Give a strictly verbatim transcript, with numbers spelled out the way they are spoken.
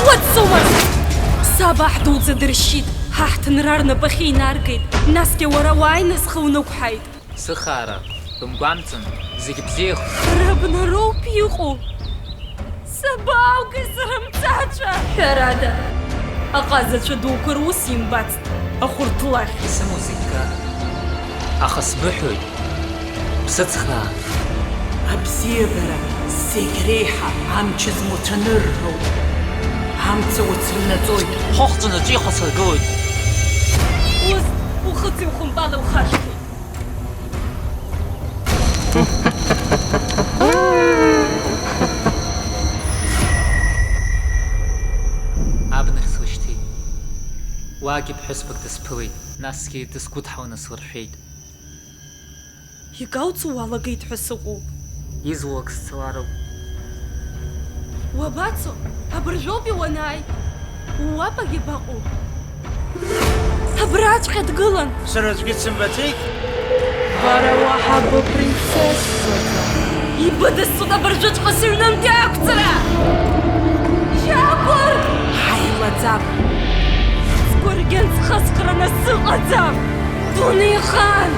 Уаццумаз! Саб аҳ дуӡӡа дыршьит, ҳа ҳҭынра рнапахьы инаргеит, насгьы уара уааины схы унықәҳаит. Сыхаара, бымгәамҵын, зегь бзиахоит. Рыбнароуп иҟоу! Сабааугеи сара мцаҵәа? Ҳәарада, аҟазацәа дуқәа рус имбацт ахәырҭлахь. Исымоу зегь гар, аха сбыҳәоит, бсыцхраа. Абзиабара зегь реиҳа амч змоу цәанырроуп. Амца уцрынаҵоит. Хыхҵәаны аҿихәа сыргылоит. Ус, ухыци ухымпали ухашҭи. Абнахь слышьҭит. Уаагьы ԥҳәызбак дысԥылеит, насгьы дысгәыдҳаланы слыршәеит. Егауцу уалагеит ҳәа сыҟоуп. Изулак сцалароуп. Уабацо? Абыржәоупеи уанааи? Уабагьы баҟоу? Абраҵәҟьа дгылан. Сара аӡәгьы дсымбаӡеит. Бара уаҳа быпринцессаӡам. Ибыдысҵоит абыржәыҵәҟьа сыҩнынтәи ақәҵара! Џьагәар! Ҳаилаӡам! Сгәыргьын схысхраны сыҟаӡам! Дунеихаан!